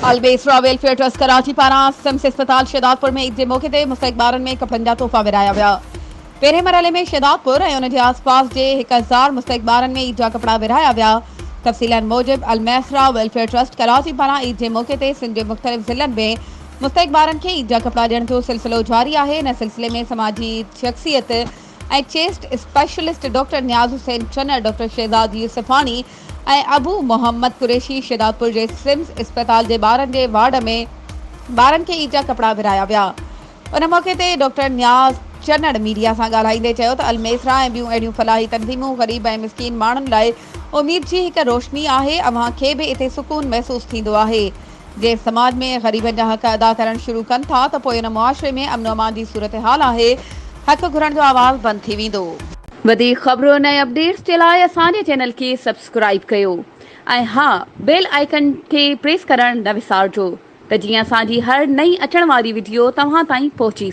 البيسرا welfare trust Karachi پاران سمس اسپتال شهدادپور ۾ عيد جي موقعي تي مستحق ٻارن ۾ ڪپڙن جا تحفا ورهايا ويا. پهرين مرحلي ۾ شهدادپور ۽ ان جي آس پاس جي 1000 مستحق ٻارن ۾ عيد جا ڪپڙا ورهايا ويا. تفصيلن موجب الميسرا ويلفيئر ٽرسٽ ڪراچي پاران عيد جي موقعي تي سنڌ جي مختلف ضلعن ۾ مستحق ٻارن کي عيد جا ڪپڙا ڏيڻ جو سلسلو جاري آهي. ان سلسلي ۾ سماجي شخصيت ۽ chest specialist doctor Niaz Hussain Channar, doctor Shahzad Yousufani ۽ Abu Muhammad Qureshi Shahdadpur جي سمس اسپتال جي ٻارن جي وارڊ ۾ ٻارن کي عيد جا ڪپڙا ورهايا ويا. ان موقعي تي ڊاڪٽر نياز چنڙ ميڊيا سان ڳالهائيندي چيو ته الميسرا ۽ ٻيون اهڙيون فلاحي تنظيمون غريب ۽ مسڪين ماڻهن لاء اميد جي هڪ روشني آهي، اوهان کي به اتي سڪون محسوس ٿيندو آهي. جنهن سماج ۾ غريبن جا حق ادا ڪرڻ شروع ڪن ٿا ته پوء ان معاشري ۾ امن و امان جي صورتحال آهي، حق گهرڻ جو آواز بند ٿي ويندو. وڌيڪ خبرن ۽ اپڊيٽس جي لاء اسان جي چينل کي سبسڪرائيب ڪيو ۽ ها بيل آئيڪن کي پريس ڪرڻ نه وسارجو ته جيئن اسان جي هر نئين اچڻ واري وڊيو توهان تائين پهچي.